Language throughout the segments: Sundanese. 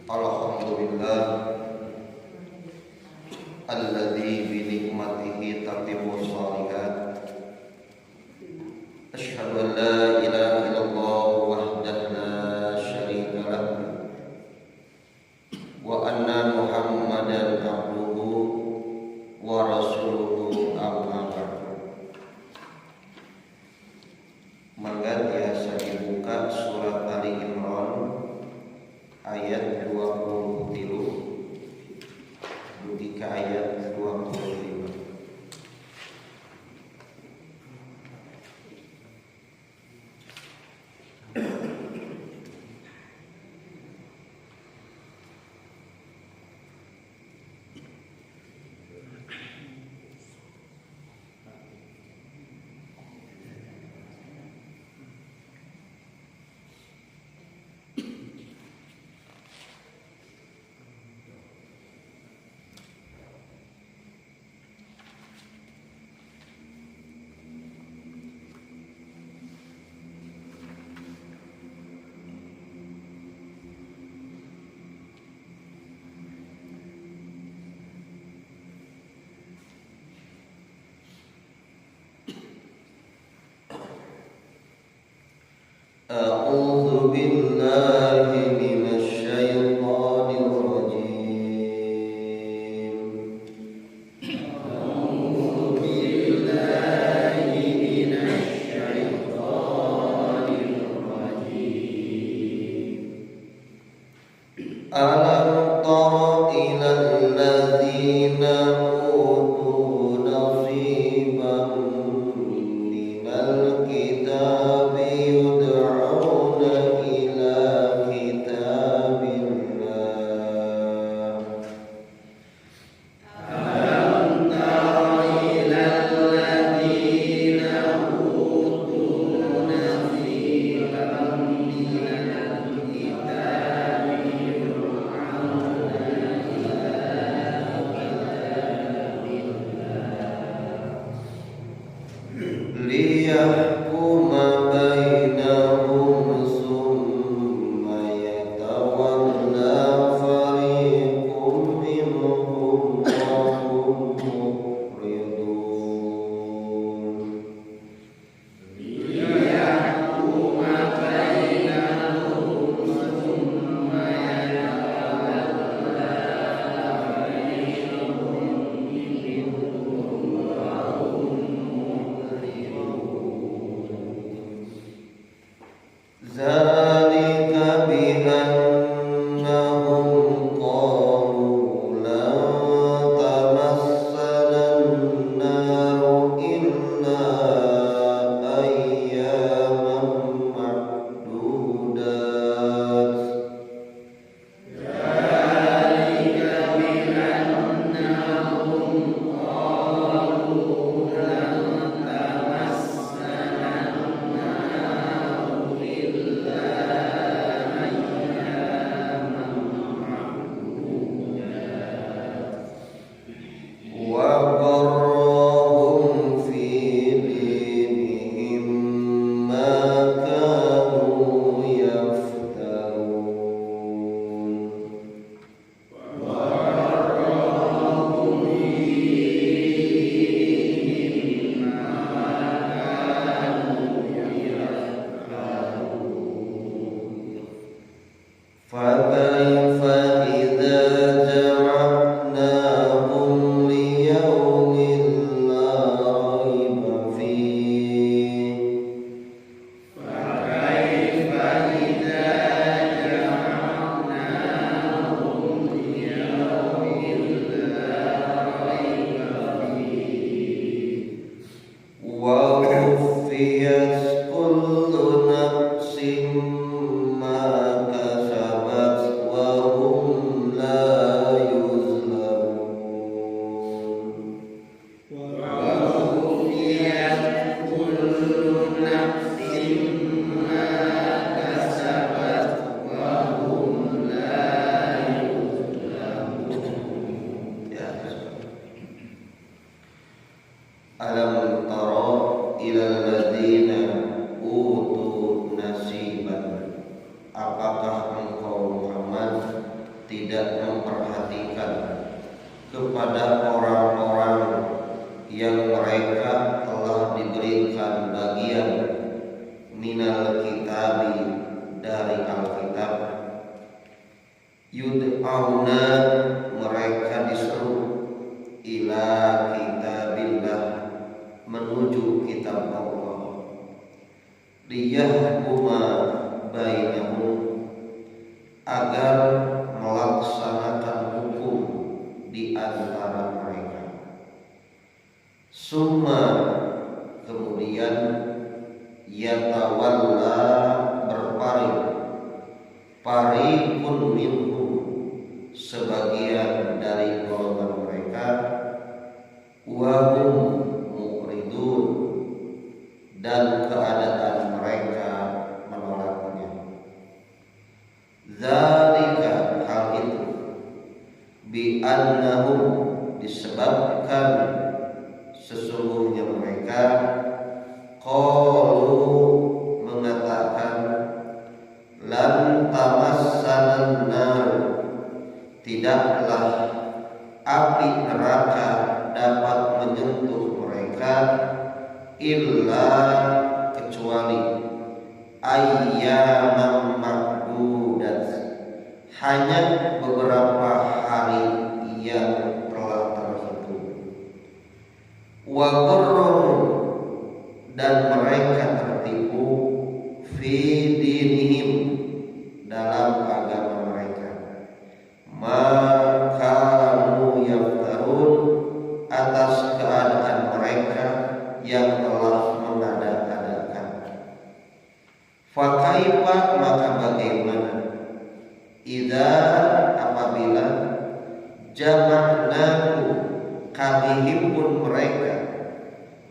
Alhamdulillah alladzi bi ni'matihi tatimmu shalihat. Asyhadu an la ilaha illallah wahdahu la syarika lah wa anna Muhammadan abduhu wa rasuluhu, amma ba'du. Mangga biasa dibuka surat Ali Imran ayat 23 dugi ka ayat 25. A'udzu billahi minasy syaithanir rajim. A'udzu billahi minasy syaithanir rajim. Alam tara ilal ladzina utu nasiban minal kitabi yud'auna ila kitabillah. Alam tara ilal ladzina utu nasiban minal kitabi yud'auna ila kitabillah liyahkuma bainahum summa yatawalla fariqum minhum wa hum mu'ridun. Liyahkuma bainahum summa yatawalla fariqum minhum wa hum mu'ridun. Zalika bi-annahum qalu lan tamassana an-naru illa ayyaman ma'dudat. Zalika bi-annahum qalu lan tamassana an-naru illa ayyaman ma'dudat. Wa gharrahum fi dinihim ma kanu yaftarun. Wa gharrahum fi dinihim ma kanu yaftarun. Fakaifa idza jama'nahum liyaumin la raiba fihi. Fakaifa idza jama'nahum liyaumin la raiba fihi. Wa wuffiyat kullu nafsin ma kasabat wa hum la yuzlamun. Wa wuffiyat kullu nafsin ma kasabat wa hum la yuzlamun. Ya. Alam tara ilal ladzina utu nasiban. Apakah engkau Muhammad tidak memperhatikan kepada orang-orang yang mereka telah diberikan bagian minal kitabi dari Alkitab. Yud'auna, mereka diseru, ila kitabillah, menuju kitab Allah, liyahkuma bainahum, agar melaksanakan hukum di antara mereka. Summa, kemudian, yatawalla, berpaling, fariqun minhum, sebagian dari golongan mereka, wa hum mu'ridun, dan keadaan mereka menolaknya. Zalika, hal itu, bi annahum, disebabkan sesungguhnya mereka, qalu, mengatakan, lan tamassanan nar, tidaklah api neraka dapat menyentuh mereka, illa, kecuali, ayyaman ma'dudat, hanya beberapa hari yang telah terhitung. Wa gharrahum, dan mereka tertipu, fi dinihim, dalam agama mereka, ma kanu yaftarun, atas keadaan mereka yang telah mengada-adakan. Fakaifa, maka bagaimana, idza, apabila, jama'nakum, kami himpun mereka,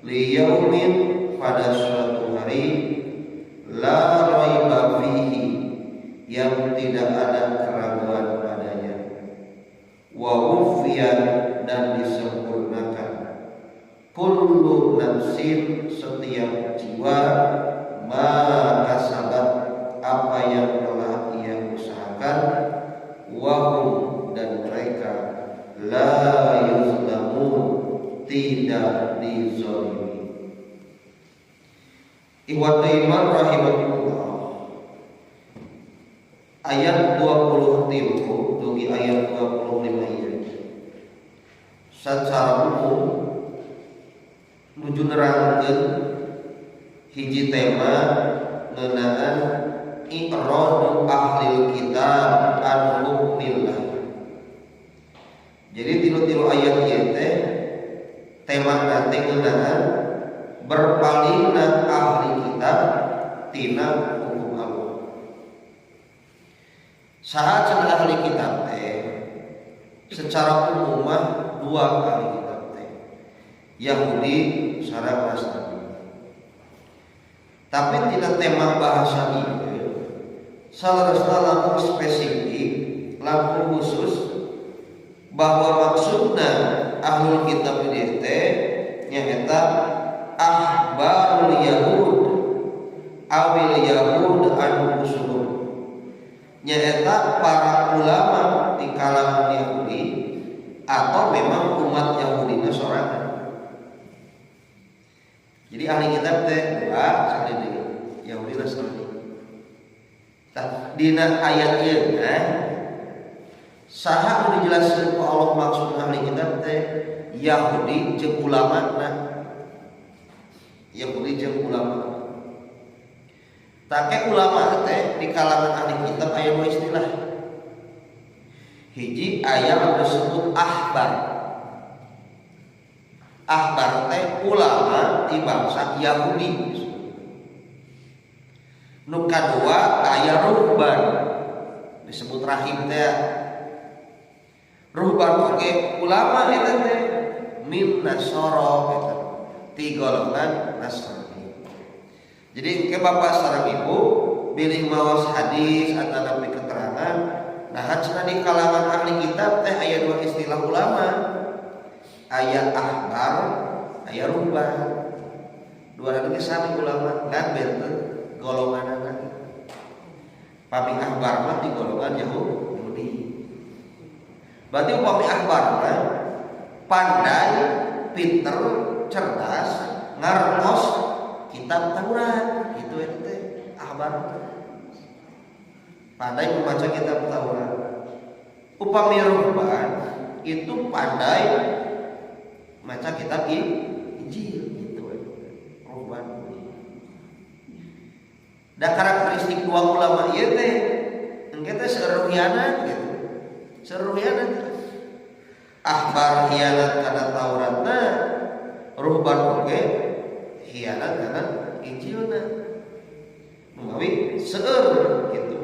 liyaumin, pada suatu hari, la raiba fihi, yang tidak ada keraguan padanya, wa wuffiyat, dan disempurnakan, kullu nafsin, setiap jiwa, ma kasabat, apa yang telah ia usahakan, wahum, dan mereka, la yuzlamun, tidak dizalimi. Ikhwatu iman rahimakumullah. Ayat 23 dugi ayat 25 ieu secara umum nuju nerangkeun hiji tema ngeunaan i'radu ahlil kitab an hukmillah. Jadi tilu-tilu ayat ieu teh tema nanti ngeunaan berpalingna ahli kitab tina hukum Allah. Saat cenah ahli kitab teh secara umum mah dua ahli kitab teh, Yahudi sareng Nasrani. Tapi tidak tema bahasa ini salah langkung spesifik, langkung khusus bahwa maksudna ahlul kitab ini teh nyaeta ahbarul yahud awil yahud anfusuhum, nyaeta para ulama di kalangan Yahudi atau memang umat Yahudi sorangan. Jadi ahli kitab teh dua sekali deui, Yahudi Nasrani. Tah, dina ayat ieu saha nu dijelaskeun ku Allah maksud ahli kitab teh Yahudi jeung ulama? Nah, Yahudi jeung ulama. Take ulama teh di kalangan ahli kitab aya dua istilah. Hiji aya anu disebut ahbar. Ahbar teh ulama di bangsa Yahudi. Nu kadua aya ruhban, disebut rahib teh. Ruhban oge ulama eta teh min nasoro, eta ti golongan Nasrani. Jadi ke bapak sareng ibu bilih maos hadis atau nabi keterangan, nah, cenah di kalangan ahli kitab teh aya dua istilah ulama, aya ahbar, aya ruhban. Dua lagi sami ulama ngan benten golonganana. Pami ahbar mah di golongan Yahudi. Berarti upami ahbar mah pandai, pinter, cerdas, ngartos kitab Taurat gitu eta teh ahbar. Pandai membaca kitab Taurat. Upami ruhban itu pandai maca kitab Injil gitu ruhban. Dan karakteristik dua ulama ieu teh engke teh seueur hianat gitu. Seueur hianat. Ahbar hianat kana Tauratna, ruhban oge hianat kana Injilna. Mawi seueur gitu.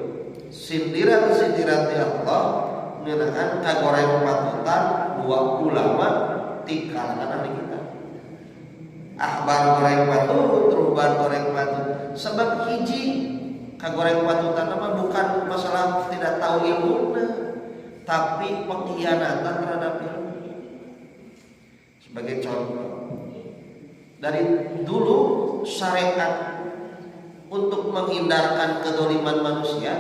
Sindiran-sindiran ti Allah ngeunaan kagoreng patutan dua ulama ti kalangan ahli kitab. Ahbar goreng patut, ruhban goreng patut. Sebab hiji kagoreng patutan mah bukan masalah tidak tahu ilmu, tapi pengkhianatan terhadap ilmu. Sebagai contoh, dari dulu syariat untuk menghindarkan kedoliman manusia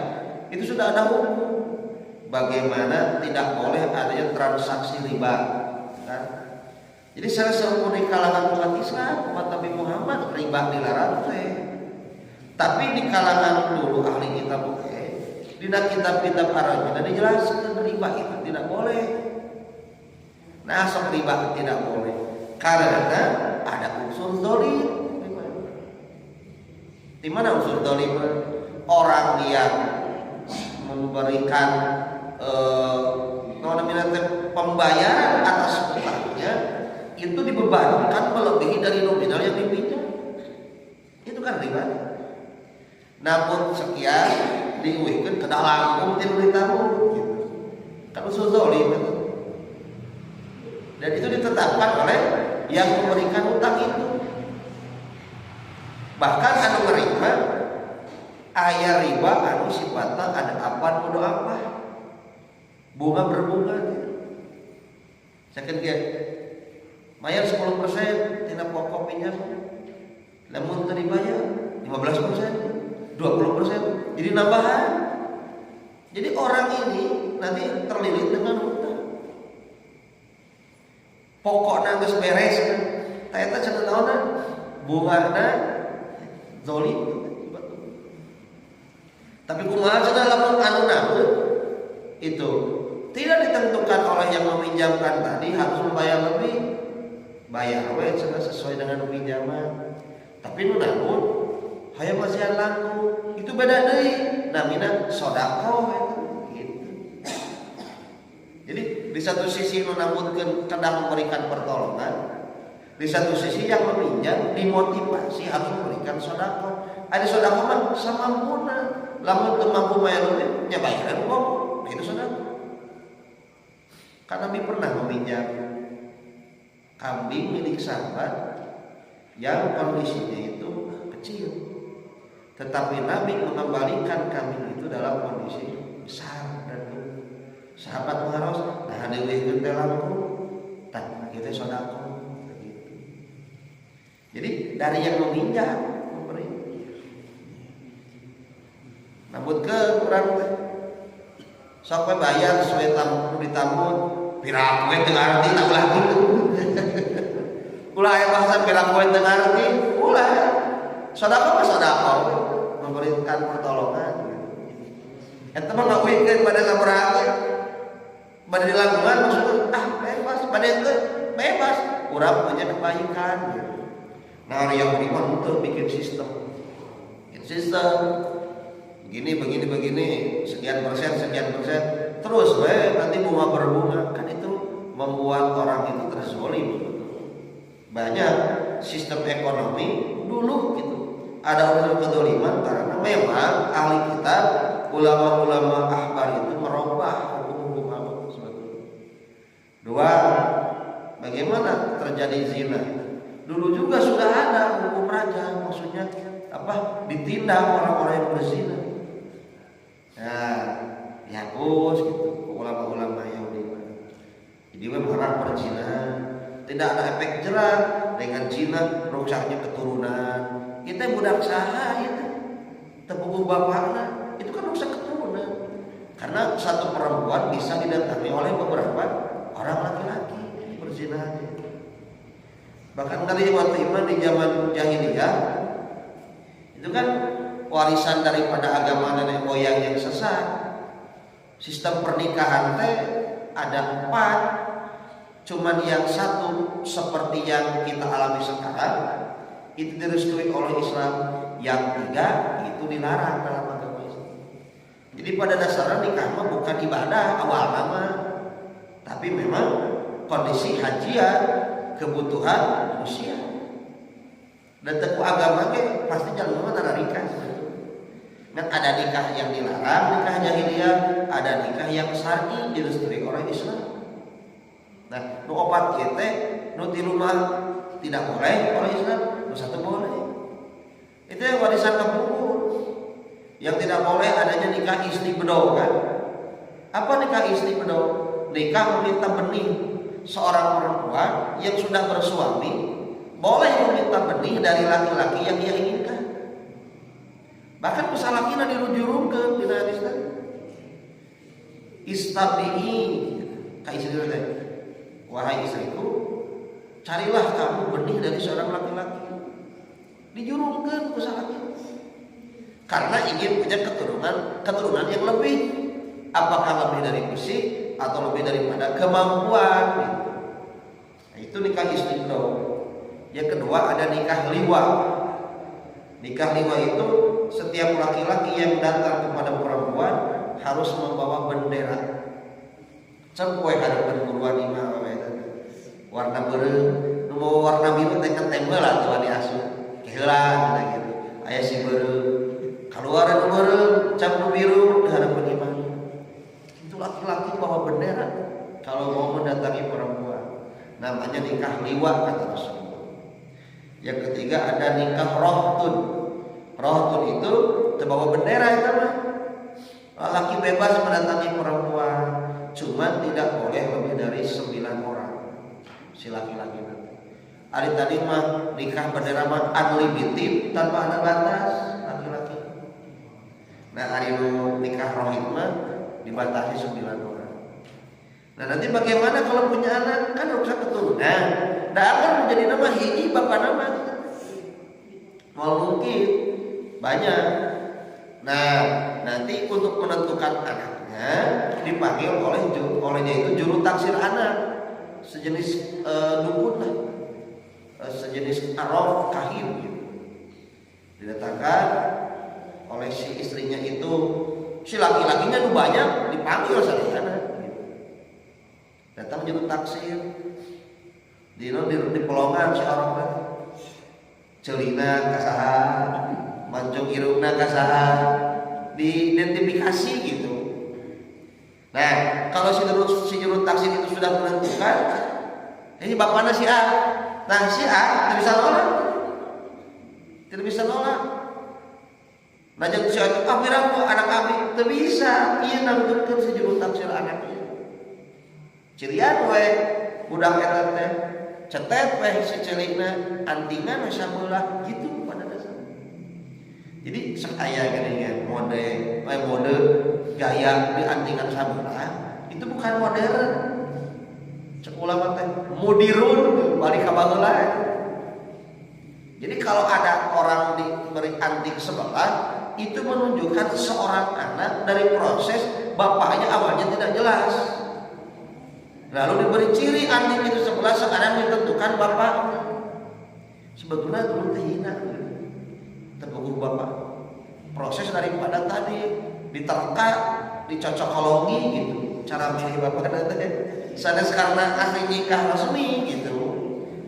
itu sudah ada hukum. Bagaimana tidak boleh adanya transaksi riba, kan? Jadi salah satu di kalangan umat Islam, umat Nabi Muhammad, riba dilarang teh. Tapi di kalangan dulu ahli kitab oke, di kitab-kitab Arab dijelaskan riba itu tidak boleh. Nah, sok riba tidak boleh karena ada unsur dolim. Di mana unsur dolim? Orang yang memberikan pembayaran atas utangnya itu dibebankan melebihi dari nominal yang dipinjam. Itu kan riba. Namun sekian diuihkeun kedah langkung tilu ditambung gitu. Kan unsur zolim itu. Dan itu ditetapkan oleh yang memberikan utang itu. Bahkan anu nerima aya riba anu sifatna ada apa kudu apa, bunga berbunga. Sakeun ge bayar 10% tina pokok pinjam, lamun teu dibayar 15%, 20%, jadi nambahan. Jadi orang ini nanti terlilit dengan hutang. Pokoknya geus beres tah eta cenah naonna bungana zolim. Tapi kumaha cenah lamun anu nambut itu tidak ditentukan oleh yang meminjamkan tadi harus membayar lebih, bayar we cenah sesuai dengan pinjaman. Tapi nu nambut hayang masihan langkung, itu beda deui, namina sodakoh itu gitu. Jadi di satu sisi nu nambutkeun kedah memberikan pertolongan, di satu sisi yang meminjam dimotivasi harus memberikan sodakoh. Ada sodakoh mah samampuna, lamun teu mampu bayar lebih nya bayaran kok. Nah, itu sodakoh. Karena Nabi pernah meminjam kambing milik sahabat yang kondisinya itu kecil, tetapi Nabi mengembalikan kambing itu dalam kondisi besar dan gemuk. Sahabat mengaros, nah dieuwihkeun teh langkung, tah kitu sodakoh begitu. Jadi dari yang meminjam memberi. Nambut ke kurang teh. Sok we bayar sesuai tamu ditambut, piraku we teu ngarti, tak ulah gitu. Ulah aya bahasa piraku we teu ngarti, ulah. Sodakoh mah sodakoh, memberikan pertolongan. Eta mah ngawihkeun pada sabaraha ge. Bade dilangkungan maksudnya ah bebas, bade teu bebas. Urang punya kebaikan gitu. Nah, Yahudi mah untuk bikin sistem. Bikin sistem begini begini begini, sekian persen sekian persen, terus we nanti bunga berbunga. Kan itu membuat orang itu terzolim. Banyak sistem ekonomi dulu gitu ada unsur kedoliman karena memang ahli kitab, ulama-ulama ahbar itu merubah hukum-hukum Allah sebetulnya. Dua, bagaimana terjadi zina? Dulu juga sudah ada hukum rajam, maksudnya apa? Ditindak orang-orang yang berzina. Nah, dihapus gitu ulama-ulama Yahudi. Jadi memang perzinahan tidak ada efek jera. Dengan zina rusaknya keturunan. Kita budak saha itu teu puguh bapakna, itu kan rusak keturunan. Karena satu perempuan bisa didatangi oleh beberapa orang laki-laki berzina. Bahkan dari waktu iman di zaman jahiliyah itu kan warisan daripada agama nenek moyang yang sesat. Sistem pernikahan teh ada empat, cuman yang satu seperti yang kita alami sekarang itu direstui oleh Islam, yang tiga itu dilarang dalam agama Islam. Jadi pada dasarnya nikah mah bukan ibadah awal nama, tapi memang kondisi hajiat, kebutuhan manusia. Dan teu ku agama ge pasti jalan mah nikah. Dan ada nikah yang dilarang, nikah jahiliyah, ada nikah yang syar'i direstui oleh Islam. Nah, nu opat ieu teh nu tilu mah tidak boleh oleh Islam, nu satu boleh. Itu yang warisan kapungkur. Yang tidak boleh adanya nikah istibdho kan. Apa nikah istibdho? Nikah meminta benih seorang perempuan yang sudah bersuami boleh meminta benih dari laki-laki yang ia inginkan. Bahkan ku salakina dirujurungkeun dina hadis teh. Istabdi'i ka istri teh. Wahai istriku, carilah kamu benih dari seorang laki-laki. Dijurungkeun ku salakina. Karena ingin punya keturunan keturunan yang lebih. Apakah lebih dari fisik atau lebih daripada kemampuan gitu. Nah, itu nikah istibdho. Yang kedua ada nikah liwa. Nikah liwa itu setiap laki-laki yang datang kepada perempuan harus membawa bendera. Cek poe hareupeun buruan imah awewe teh. Warna beureum, nu mawa warna biru teh ketem heula tuh wani asup. Keheula cenah gitu. Aya si beureum. Kaluar nu beureum, cap nu biru di hareupeun imah. Itu laki-laki bawa bendera kalau mau mendatangi perempuan. Namanya nikah liwa kata Rasulullah. Yang ketiga ada nikah rohtun. Rohtun itu terbawa bendera itu mah. Laki bebas mendatangi perempuan, cuman tidak boleh lebih dari 9 orang si laki-laki nanti. Ari tadi mah nikah bendera mah unlimited tanpa ada batas laki-laki. Nah, ari nu nikah rohit mah dibatasi 9 orang. Nah, nanti bagaimana kalau punya anak? Kan rusak keturunan. Nah, akan menjadi nama hiji bapak nama. Mau mungkin banyak. Nah, nanti untuk menentukan anaknya dipanggil olehnya itu juru taksir anak, sejenis dukun lah, sejenis arof kahin gitu. Didatangkan oleh si istrinya itu, si laki-lakinya nu banyak dipanggil sadayana gitu. Datang juru taksir di pelongan si orang teh, ceulina ka saha, mancung irungna ka saha, diidentifikasi gitu. Nah, kalau si juru taksir itu sudah menentukan ini bapaknya si A, nah si A tidak bisa nolak, tidak bisa nolak. Nah, jangan si A itu, ah piraku anak kami, tidak bisa. Iya nangtungkeun si juru taksir anaknya. Cirian we budak eta teh cetet we si ceulina, antingan we sabelah gitu pada dasarnya. Jadi sok aya geuningan mode gaya di antingan sabelah itu bukan modern. Cek ulama teh mudirun balik ka baheula. Jadi kalau ada orang diberi anting sebelah itu menunjukkan seorang anak dari proses bapaknya awalnya tidak jelas. Lalu diberi ciri anting itu sebelah, sekarang ditentukan bapaknya. Sebetulnya dulu teh hina. Terpuguh bapak. Proses daripada tadi diterka, dicocokologi gitu. Cara milih bapak teh. Sanes karena ahli nikah resmi gitu.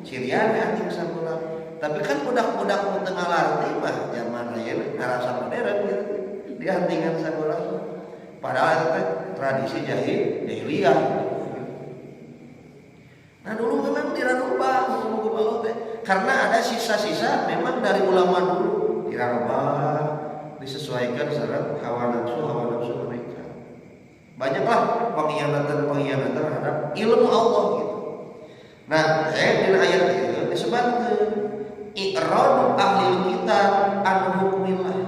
Cirian anting sabelah. Tapi kan budak-budak nu teu ngalarti mah zaman ayeuna ngarasa modern gitu. Di antingan sabelah. Padahal itu teh tradisi jahiliyah. Nah, dulu memang dirarubah hukum-hukum Allah teh karena ada sisa-sisa memang dari ulama dulu dirarubah disesuaikan secara hawa nafsu mereka. Banyaklah pengkhianatan-pengkhianatan terhadap ilmu Allah gitu. Nah, di ayat itu disebutkan i'rad ahli kitab an hukmillah.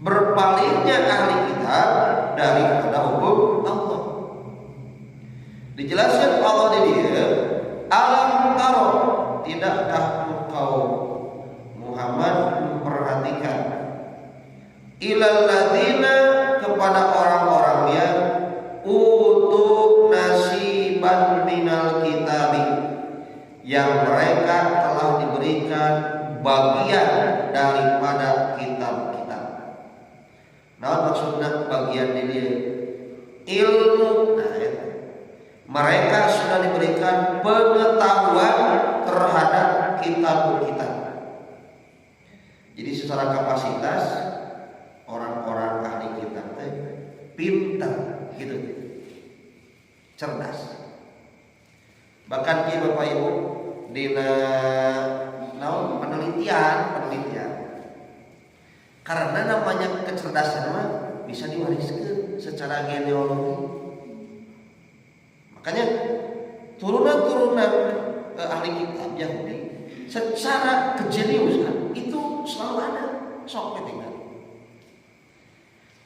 Berpalingnya ahli kitab dari Dijelaskan Allah di dieu, alam taro, tidakkah engkau Muhammad memperhatikan, ilal ladzina, kepada orang-orang yang utu nasiban minal kitabi, yang mereka telah diberikan bagian daripada kitab-kitab. Nah, maksudnya bagian ini ilmu. Nah, ya. Mereka sudah diberikan pengetahuan terhadap kitab-kitab. Jadi secara kapasitas orang-orang ahli kitab teh pintar gitu, cerdas. Bahkan ki Bapak Ibu, dina naon, penelitian penelitian, karena namanya kecerdasan mah bisa diwariskan secara genealogi, makanya turunan-turunan ahli kitab Yahudi secara kejeniusan itu selalu ada. Sok tinggal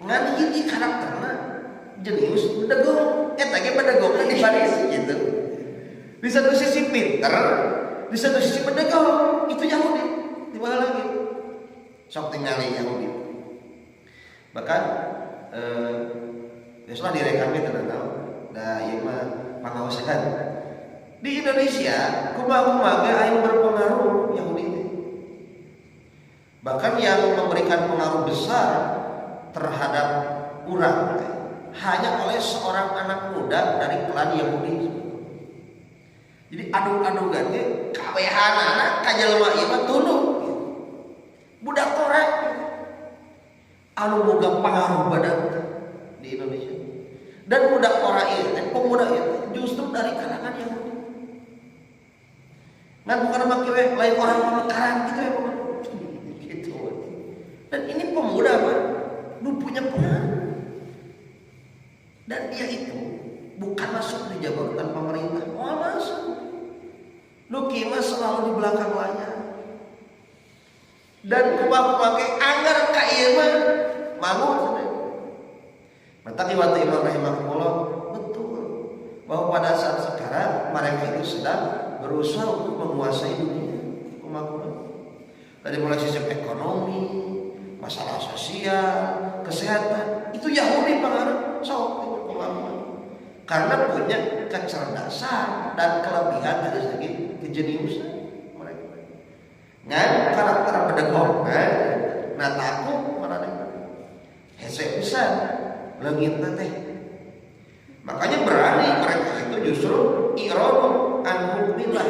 ngan hiji karakterna jenius bedegong, eta ge bedegongna dibaris gitu. Di satu sisi pinter, di satu sisi bedegong. Itu Yahudi di mana lagi, sok tinggali Yahudi. Bahkan biasalah direkamnya tenang tahu. Nah, ieu mah pangaosan di Indonesia, kumaha-kumaha ge aya berpengaruh Yahudi teh. Bahkan yang memberikan pengaruh besar terhadap urang hanya oleh seorang anak muda dari klan Yahudi. Jadi adu-adugan ge kabehanana ka jelema ieu mah tunduk. Budak Torah anu boga pengaruh badan di Indonesia. Dan budak Torah ieu teh, pemuda ieu teh justru dari kalangan Yahudi. Ngan bukan make we, lain orang pemekaran gitu ya pokoknya. Gitu. Dan ini pemuda mah nu punya pengaruh. Dan dia itu bukan masuk di jabatan pemerintah, oh masuk. Nu mah selalu di belakang layar. Dan kumaha ge anggar ka ieu mah mangu cenah. Maka waktu Imam rahimahullah betul bahwa pada saat sekarang mereka itu sedang berusaha untuk menguasai dunia. Kumaha dari mulai sistem ekonomi, masalah sosial, kesehatan, itu Yahudi pengaruh sok kumaha. Karena punya kecerdasan dan kelebihan dari segi kejeniusan mereka. Ngan karakter bedegong kan, nah takut mana hese pisan leungitna teh. Makanya berani mereka itu justru i'radu an hukmillah.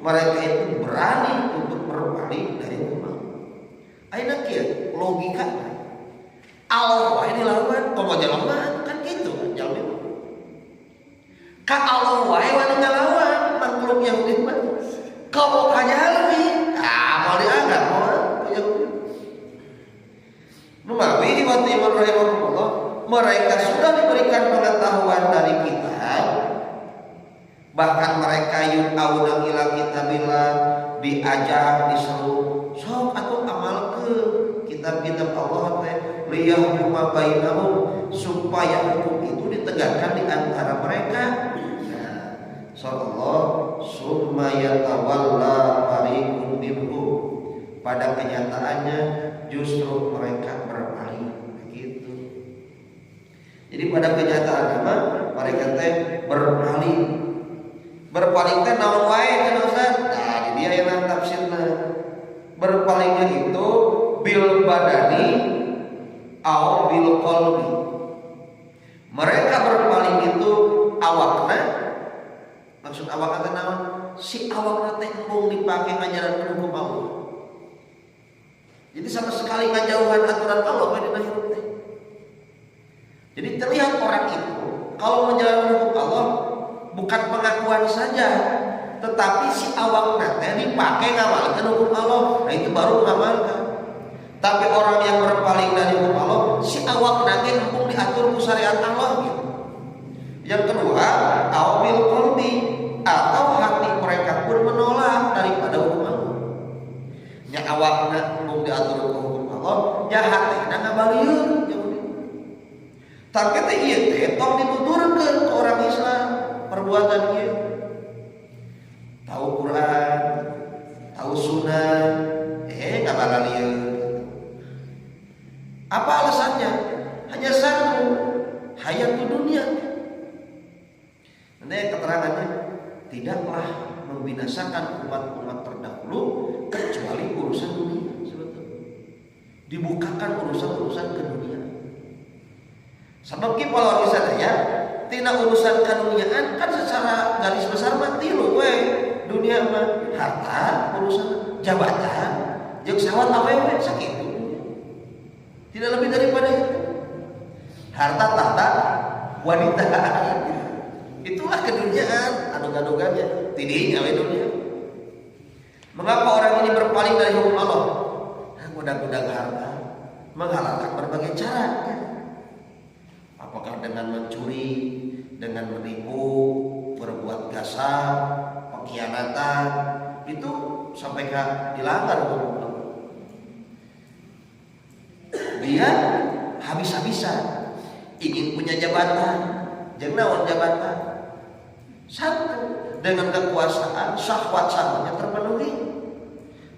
Mereka itu berani untuk berpaling dari hukum Allah. Ayeuna kieu logika, Allah wae dilawan, komo jelema kan gitu kan jalmi. Ka Allah wae wani ngalawan makhluk Yahudi mah. Komo ka jalmi, ah mau dianggap moal Yahudi. Nu mawi waktu Imam rahimahullah, mereka sudah diberikan pengetahuan dari kita, bahkan mereka yud'auna ila kitabillah, diajak, diseru sok atau amal ke kitab-kitab Allah teh, liyahkuma bainahum, supaya hukum itu ditegakkan di antara mereka. Nah, Allah summa yatawalla fariqun minhum, pada kenyataannya justru mereka berpaling begitu. Jadi pada kenyataan mah mereka teh berpaling. Berpaling teh naon wae kan Ustaz? Nah, di dia yang tafsirna. Berpalingnya itu bil badani au bil qalbi. Mereka berpaling itu awakna, maksud awakna teh naon? Si awakna teh embung dipake ngajaran hukum Allah. Jadi sama sekali ngajauhan aturan Allah we dina hirup teh. Jadi terlihat orang itu kalau menjalankan hukum Allah bukan pengakuan saja, tetapi si awakna teh dipakai ngamalkan hukum Allah. Nah, itu baru mengamalkan. Tapi orang yang berpaling dari hukum Allah, si awakna teh embung diatur ku syariat Allah gitu. Yang kedua, au bil qalbi, atau hati mereka pun menolak daripada hukum Allah. Nya awakna embung diatur ku hukum Allah, nya hatina ngabalieun. Tapi teh ieu teh tong dituturkeun ke orang Islam. Perbuatan ieu tahu Quran, tahu sunnah, nggak bakal. Apa alasannya? Hanya satu, hayat dunia. Nanti keterangannya, tidaklah membinasakan umat-umat terdahulu kecuali urusan dunia sebetulnya. Dibukakan urusan-urusan keduniaan. Sebab ki pola ya, tina urusan keduniaan kan secara garis besar mah tilu we. Dunia mah harta, urusan jabatan, jeung syahwat awewe, sakitu. Tidak lebih daripada itu. Harta, tahta, wanita. Itulah keduniaan, anu gadugannya. Tidinya we dunia. Mengapa orang ini berpaling dari hukum Allah? Nah, goda-goda harta, menghalalkan berbagai cara. Apakah dengan mencuri, dengan menipu, berbuat ghashab, pengkhianatan, itu sampai ke dilanggar hukum Allah. Dia habis-habisan ingin punya jabatan, jeung naon jabatan? Satu, dengan kekuasaan syahwat syahwatnya terpenuhi.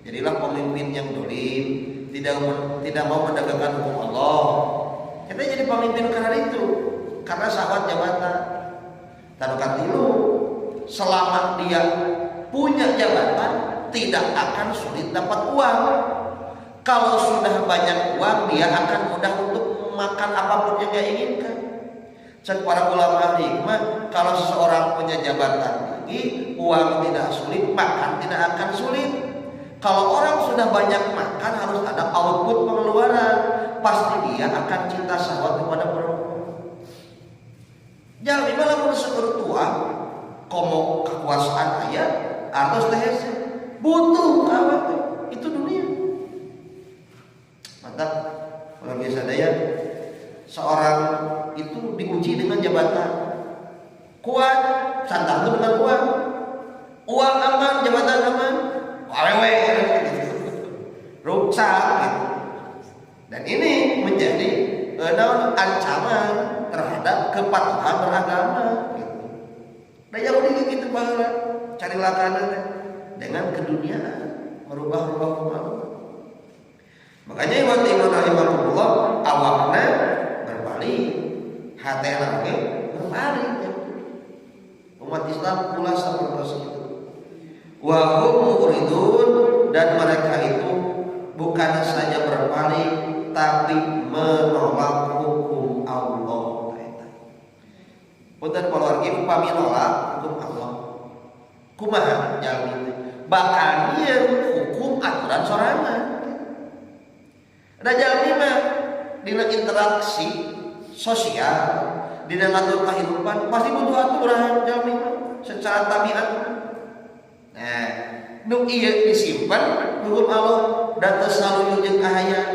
Jadilah pemimpin yang dolim, tidak tidak mau menegakkan hukum Allah. Kita jadi pemimpin karena itu, karena syahwat jabatan. Tanu katilu, selama dia punya jabatan tidak akan sulit dapat uang. Kalau sudah banyak uang, dia akan mudah untuk makan apapun yang dia inginkan. Cek para ulama hikmah, kalau seseorang punya jabatan tinggi, uang tidak sulit, makan tidak akan sulit. Kalau orang sudah banyak makan, harus ada output pengeluaran. Pasti dia akan cinta syahwat kepada perempuan. Jalmi mah lamun seueur tuang, komo kekuasaan aya, artos teh hese. Butuh awewe, itu dunia. Mantap. Kalau biasa daya, seorang itu diuji dengan jabatan. Kuat, santan dengan uang. Uang aman, jabatan aman. Awewe gitu. Ruksak gitu. Dan ini menjadi ancaman terhadap kepatuhan beragama gitu. Dan yang udah gitu baheula cari lakanan dengan keduniaan merubah-rubah hukum Allah. Makanya ikhwat iman rahimakumullah, awakna berbalik, hatena oge berbalik. Umat Islam pula seperti itu. Wa hum mu'ridun, dan mereka itu bukan saja berpaling tapi menolak hukum Allah. Punten keluarga, upami nolak hukum Allah. Kumaha jalmi teh? Bakal nyieun hukum aturan sorangan. Da jalmi mah dina interaksi sosial, dina ngatur kehidupan pasti butuh aturan jalmi mah secara tabiat. Nah, nu ieu disimpan hukum Allah dan teu saluyu jeung kahayang.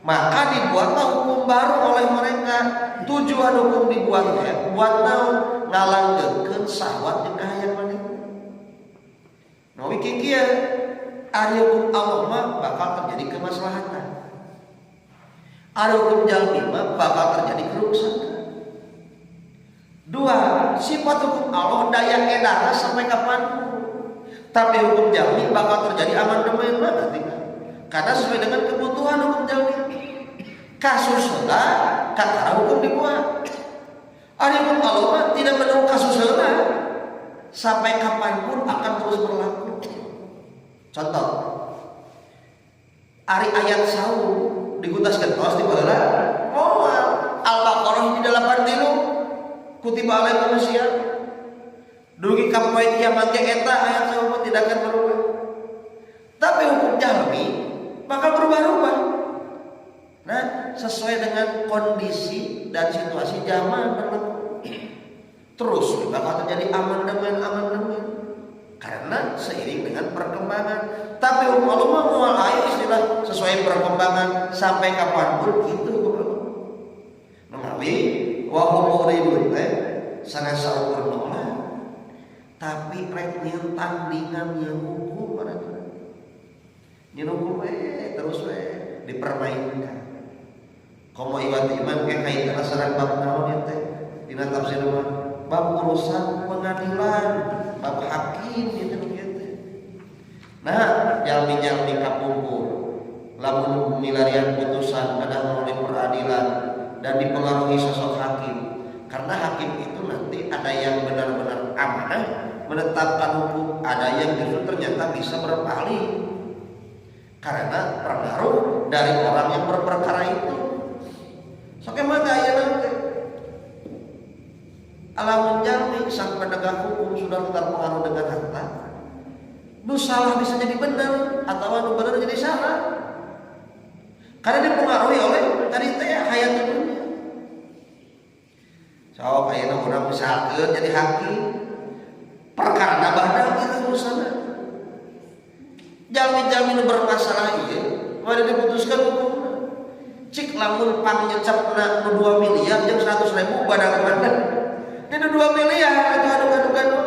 Maka dibuatlah hukum baru oleh mereka. Tujuan hukum dibuatnya buat naon? Ngalanggengkeun syahwat jeung kahayang maneh. Nah, kieu ari hukum Allah mah bakal terjadi kemaslahatan. Ari hukum jalmi mah bakal terjadi kerusakan. Dua, sifat hukum Allah daya edarnya sampai kapan? Tapi hukum jalmi bakal terjadi amandemen mah berarti. Karena sesuai dengan kebutuhan hukum jalmi. Kasus heula kakara hukum dibuat. Ari hukum Allah mah tidak menunggu kasus heula. Sampai kapanpun akan terus berlaku. Contoh, ari ayat saum digutaskeun tos di baheula moal. Al-Baqarah di 83, kutiba alaikumusiyam, dugi ka poe kiamat ge eta ayat saum tidak akan berubah. Tapi hukum jalmi bakal berubah-ubah. Nah, sesuai dengan kondisi dan situasi zaman berlaku. Terus bakal terjadi amandemen amandemen karena seiring dengan perkembangan. Tapi hukum Allah mah moal aya istilah sesuai perkembangan, sampai kapanpun gitu hukum Allah. Menawi wa hum mu'ridun teh sanes saukur nolak, tapi rek nyieun tandingan, nyieun hukum mana, nyieun hukum we terus we dipermainkan. Komo ikhwat iman ke kaitan sareng bab naon ieu teh dina tafsir mah. Bab urusan pengadilan, bab hakim gitu gitu. Nah, jalmi-jalmi kapungkur lamun milarian putusan kadang melalui peradilan dan dipengaruhi sosok hakim, karena hakim itu nanti ada yang benar-benar amanah menetapkan hukum, ada yang justru ternyata bisa berpaling karena pengaruh dari orang yang berperkara itu. Sok emang gaya nanti lamun jalmi sang penegak hukum sudah terpengaruh dengan harta, nu salah bisa jadi benar atau nu benar jadi salah karena dipengaruhi oleh tadi teh hayat dunia. So kayaknya orang misalkan jadi hakim perkara badan itu urusannya jalmi-jalmi nu bermasalah, iya mana diputuskan hukumna. Cik lamun pangnyecepna nu 2 miliar jeung 100 ribu badan mana ini? 2 miliar itu adu-adu,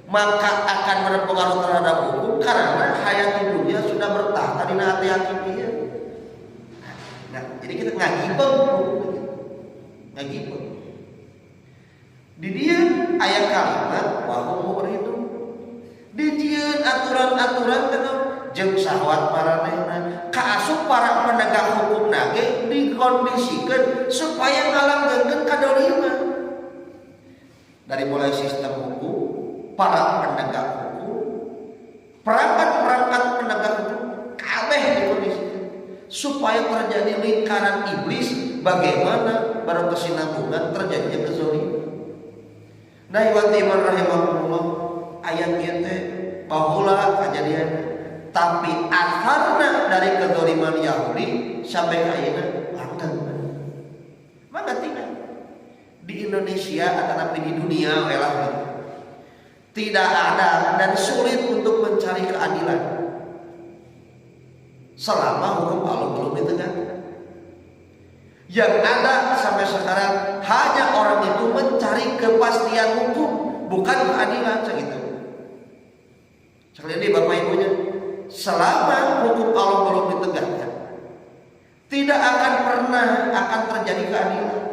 maka akan berpengaruh terhadap hukum karena hayat dunia sudah bertahta di hati hakim dia. Nah, jadi kita ngagibeng ngagibeng di dia aya kalimat وهم معرضون, dijieun aturan-aturan kana jeung syahwat maranehna kaasup. Para penegak hukum nage dikondisikan supaya ngalanggengkeun kadoliman, dari mulai sistem hukum, para penegak hukum, perangkat-perangkat penegak hukum, kabeh dikondisikan supaya terjadi lingkaran iblis, bagaimana berkesinambungan terjadinya kezaliman. Nah, ikhwati iman rahimakumullah, ayat ieu teh baheula kejadian, tapi akarna dari kezaliman Yahudi sampai ayeuna langgeng. Mangga tinggal di Indonesia atau tapi di dunia we lah gitu. Tidak ada dan sulit untuk mencari keadilan selama hukum Allah belum ditegakkan. Yang ada sampai sekarang hanya orang itu mencari kepastian hukum, bukan keadilan segitu. Sekali lagi, Bapak Ibunya, selama hukum Allah belum ditegakkan, tidak akan pernah akan terjadi keadilan.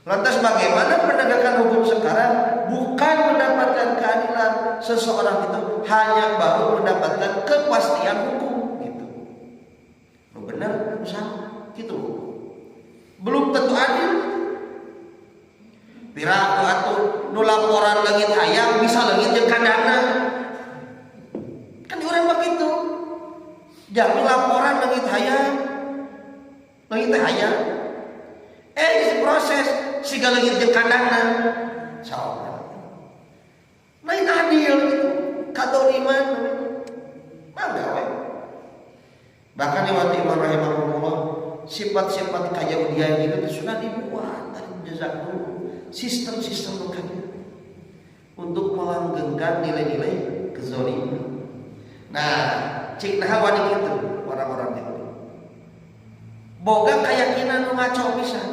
Lantas bagaimana penegakan hukum sekarang? Bukan mendapatkan keadilan, seseorang itu hanya baru mendapatkan kepastian hukum gitu. Oh, benar, salah, gitu. Belum tentu adil. Piraku atuh nu laporan leungit hayam bisa leungit jeung kandangna. Kan orang mah kitu. Jangan laporan leungit hayam. Leungit teh hayam. Eh, proses siga leungit jeung kandangna. Sok. Lain adil gitu. Kadoliman. Mangga we. Bahkan ikhwati iman rahimakumullah, sifat-sifat kayahudian itu sudah dibuat dari jejak dulu, sistem-sistem makanya untuk melanggengkan nilai-nilai kezaliman. Nah, cik nah wani kitu orang-orang Yahudi. Boga keyakinan nu ngaco pisan.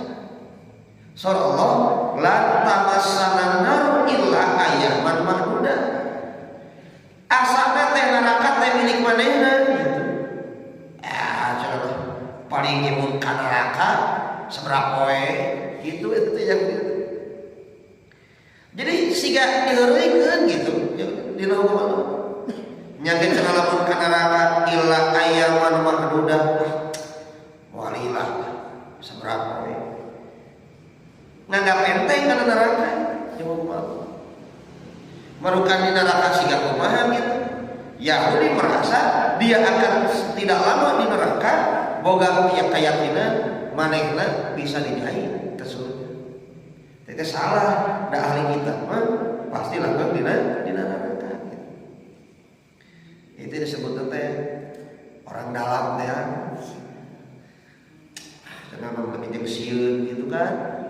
Surah Allah لن تمسنا النار إلا أياما معدودة. Asana teh neraka teh milik manehna gitu. Ah, cenah paling nyimun ka neraka seberapa poe gitu itu teh yang gitu. Jadi siga diheureuykeun gitu dina hukum Allah. Nya ge cenah lamun ka neraka إلا أياما معدودة. Walilah seberapa poe. Nganggap enteng kana neraka jeung hukum Allah. Marukan di neraka siga kumaha gitu. Yahudi merasa dia akan tidak lama di neraka, boga keyakinan manehna bisa dijahit ke surga. Itu salah, da ahli kitab mah pasti langgeng dina neraka gitu. Itu disebut teh orang dalam teh. Karena memang jeung sieun gitu kan.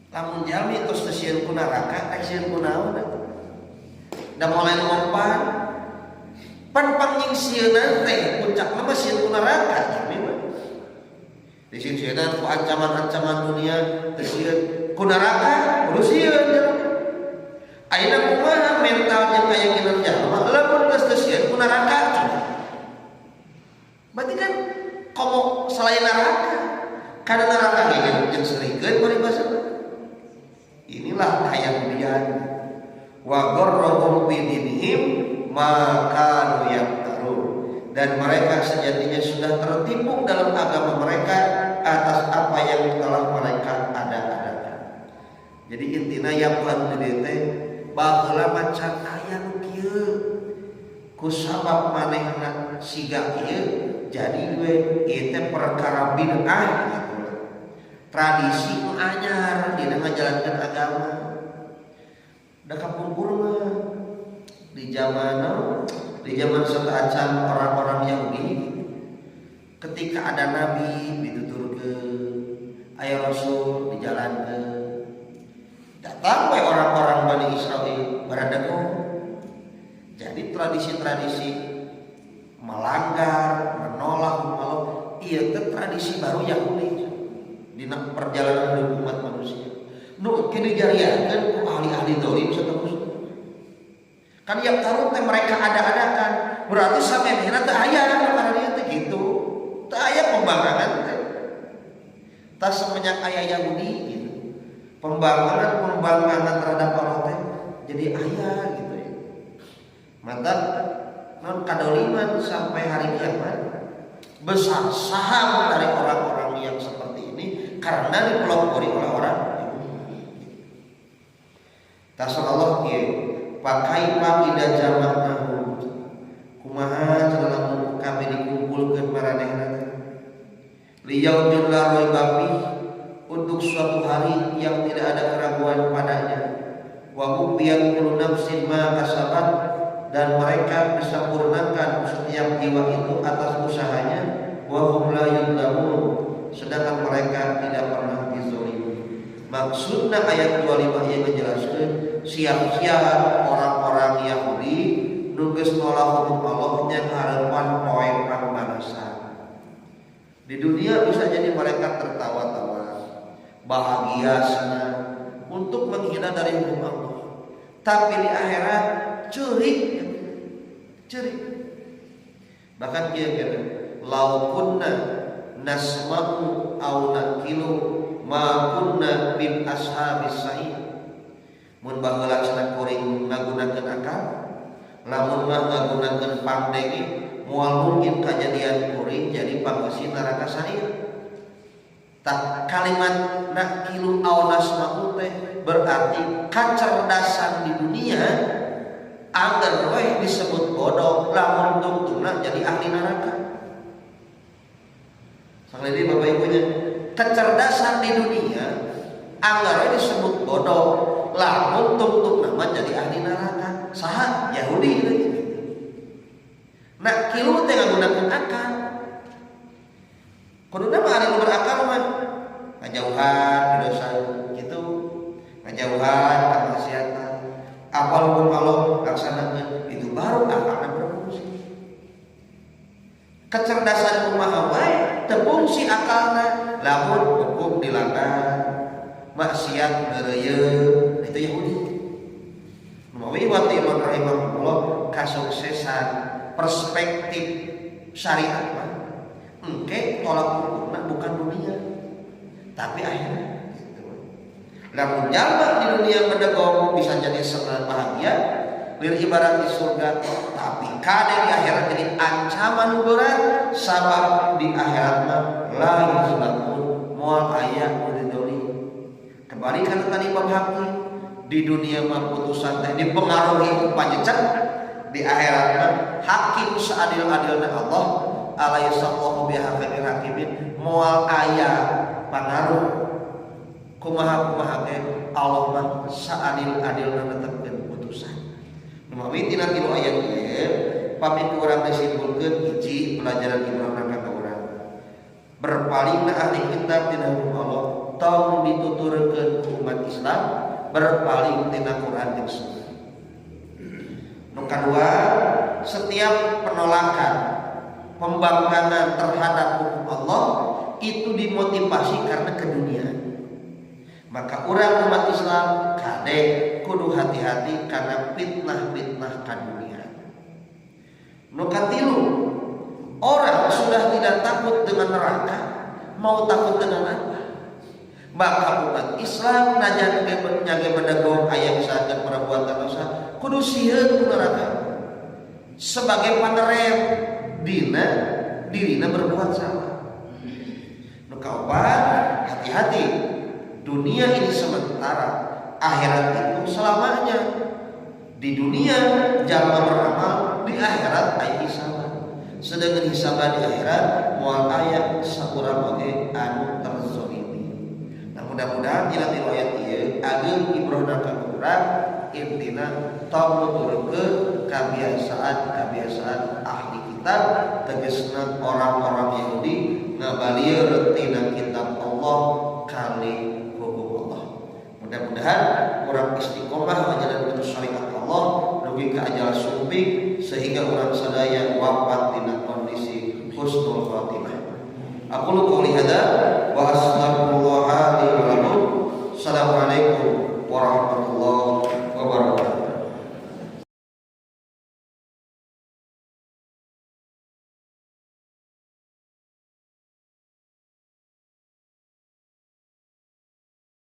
Lamun jalmi tos teu sieun ku neraka, rek sieun ku naon atuh? Da mulai ngompan pan pangnyingsieunan teh puncakna mah sieun ku neraka jalmi mah. Disieun-sieunan ku ancaman-ancaman dunia, teu sieun ku neraka, kudu sieun jalmi. Ayeuna kumaha mental jeung keyakinan jalma lamun geus teu sieun ku neraka coba? Berarti kan komo selain neraka, karena neraka ge jeung seurikeun paribasa. Inilah kayahudian. Wa gharrahum bidinihim ma kanu yaftarun. Dan mereka sejatinya sudah tertipu dalam agama mereka atas apa yang telah mereka ada-adakan. Jadi intina yaftarun di teh baheula mah can aya nu kieu. Ku sabab manehna siga kieu jadi we ieu teh perkara bid'ah gitu. Tradisi nu anyar dina ngajalankeun agama. Da kapungkur mah di zaman sateuacan orang-orang Yahudi, ketika ada nabi dituturkeun, aya rasul dijalankeun. Datang we orang-orang Bani Israel baradego. Jadi tradisi-tradisi melanggar, menolak hukum Allah, ieu teh tradisi baru Yahudi dina perjalanan hidup umat manusia. Nu kini dijariahkeun ku ahli-ahli dolim saterusna. Kan yang taruh teh mereka ada-adakan, berarti samemehna teu aya karena dia teh gitu. Teu aya pembangkangan teh. Tas semenjak aya Yahudi gitu. Pembangkangan-pembangkangan terhadap Allah teh jadi aya gitu ya. Mantap non kadoliman sampai hari kiamat besar saham dari orang-orang yang seperti ini karena dipelopori oleh orang Yahudi. Tasal Allah kieu, fakaifa idza jama'nahum, kumaha cenah lamun kami dikumpulkeun maranehna liyaumin la raiba fih, untuk suatu hari yang tidak ada keraguan padanya, wa wuffiyat kullu nafsin ma kasabat, dan mereka disempurnakan setiap jiwa itu atas usahanya, wa hum la yudlamun, sedangkan mereka tidak pernah dizolimi. Maksudnya ayat 25 yang menjelaskan siap-siap orang-orang Yahudi nu geus nolak hukum Allah nyanghareupan poe pangbalasan. Di dunia bisa jadi mereka tertawa-tawa, bahagia, senang untuk menghindar dari hukum Allah. Tapi di akhirat ceurik, ceurik. Bahkan dia kata, lau kunna nasma'u au na'qilu ma kunna min ashabis sa'ir. Mun baheula cenah kuring ngagunakeun akal, lamun mah ngagunakeun pangdenge, moal mungkin kajadian kuring jadi pangeusi neraka sa'ir. Tah, kalimat na'qilu au nasma'u teh berarti kecerdasan di dunia agar we disebut bodoh lamun tungtungna jadi ahli neraka. Sekali lagi Bapak Ibunya, kecerdasan di dunia anggar we disebut bodoh lamun tungtungna mah jadi ahli neraka. Saha? Yahudi gitu. Na'qilu teh ngagunakeun akal. Kuduna mah ari nu berakal mah ngajauhan dosa gitu, ngajauhan kemaksiatan. Apa hukum Allah laksanakeun, itu baru akalna berfungsi. Kecerdasan kumaha wae teu fungsi akalna lamun hukum dilanggar, maksiat ngeureuyeuh, itu Yahudi. Mawi wa iman rahimahullah, kasuksesan perspektif syariat mah engke tolak ukurna bukan dunia tapi akhirat gitu. Lamun jalma di dunia bedegong bisa jadi senang bahagia lir ibarat di surga, tapi kade di akhirat jadi ancaman berat, sabab di akhirat mah la yuzlamun, moal aya nu didolim. Kebalikan tadi bab hakim, di dunia mah putusan teh dipengaruhi ku panyecek, di akhirat mah hakim seadil-adilna Allah, alaihissallahu bihakimil hakimin, moal aya pangaruh kumaha-kumaha ge Allah mah seadil-adilna netepkeun putusan. Mawi tina tilu ayat ieu pami ku urang disimpulkeun, hiji pelajaran ibrah ka urang, berpalingna ahli kitab tina hukum Allah tong dituturkeun ku umat Islam berpaling tina Quran jeung Sunnah. Nu kadua, setiap penolakan, pembangkangan terhadap hukum Allah itu dimotivasi karena keduniaan. Maka orang umat Islam kade kudu hati-hati karena fitnah-fitnah kaduniaan. Nu katilu, orang sudah tidak takut dengan neraka, mau takut dengan apa? Maka umat Islam najan nyage bedegong aya misalkan perbuatan dosa, kudu sieun ku neraka sebagai panerem dina dirina berbuat salah. Nu kaopat, hati-hati, dunia ini sementara, akhirat itu selamanya. Di dunia jangan beramal, di akhirat aya hisaban. Sedangkan hisaban di akhirat moal aya saurang oge anu terzolimi. Nah, mudah-mudahan dina riwayat ieu ageung ibrohna ka urang. Intina, tong nuturkeun kebiasaan-kebiasaan ahli kitab, tegesna orang-orang Yahudi ngabalieur tina kitab Allah kali hukum Allah. Mudah-mudahan urang istiqomah menjalankan syariat Allah dugi ka ajal sumping, sehingga urang sadaya wafat dina kondisi husnul khatimah. Aku lu